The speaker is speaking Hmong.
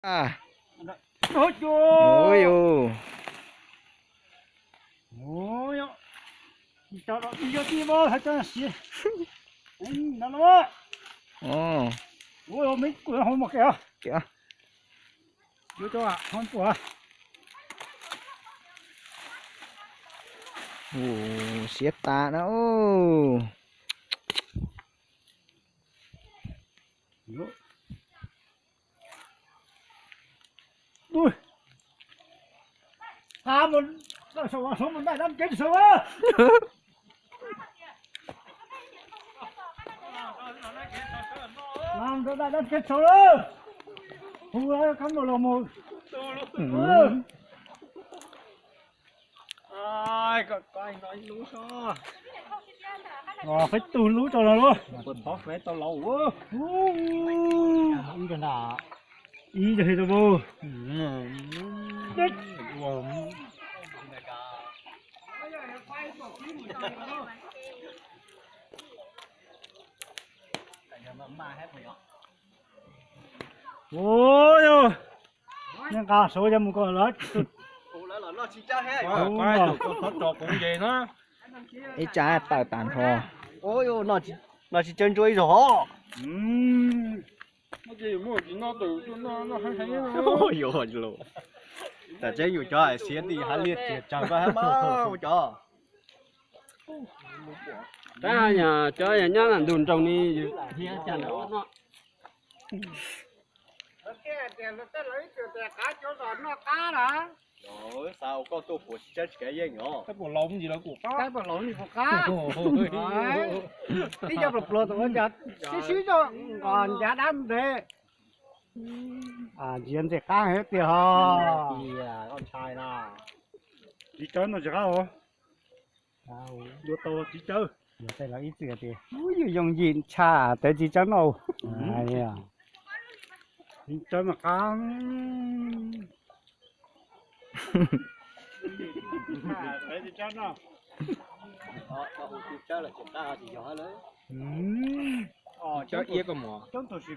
Ui yus. Siab tas na. Ui. Qab mus, sau mus ntaj dab kev sau. Ntaj dab kev sau lawm. Hu qab mus los mus. Peb tug lub rau los lub. Ib rau nram, ib rau hauv rau. Ua yog, nej nqa saud cov mus kom lawv. Ib tsab tawm tas nrho. Noj tsis tsawg ntsuab ib zaug hov. Tam tseeb yus cov siav tim hav liaj tiag tsawg koj hab mas ua cov. Tab yog cov yog nyob ntawm ntug nroog ni yus thiab cas lawv ua noj. Xav ua koj tuaj puas tsis tseeb tsis kav yeej os. Tab puas laus ntsis lawv kuj qab. Tab puas laus ntsis kuj qab. Tib co pluag pluag tus ua cas sib sib zog nqos ncav dab ntev. Ntsia ntxim qab heev tiag ho. Tsis tsawb no tsis qab os. Dua tau tsis tsawb. Tej laus ib txwm tias yus yooj yim tshaj tawv tsis tsawb no. Tsis tsawb mas qab. Tsis tsawb no. Coob tus sis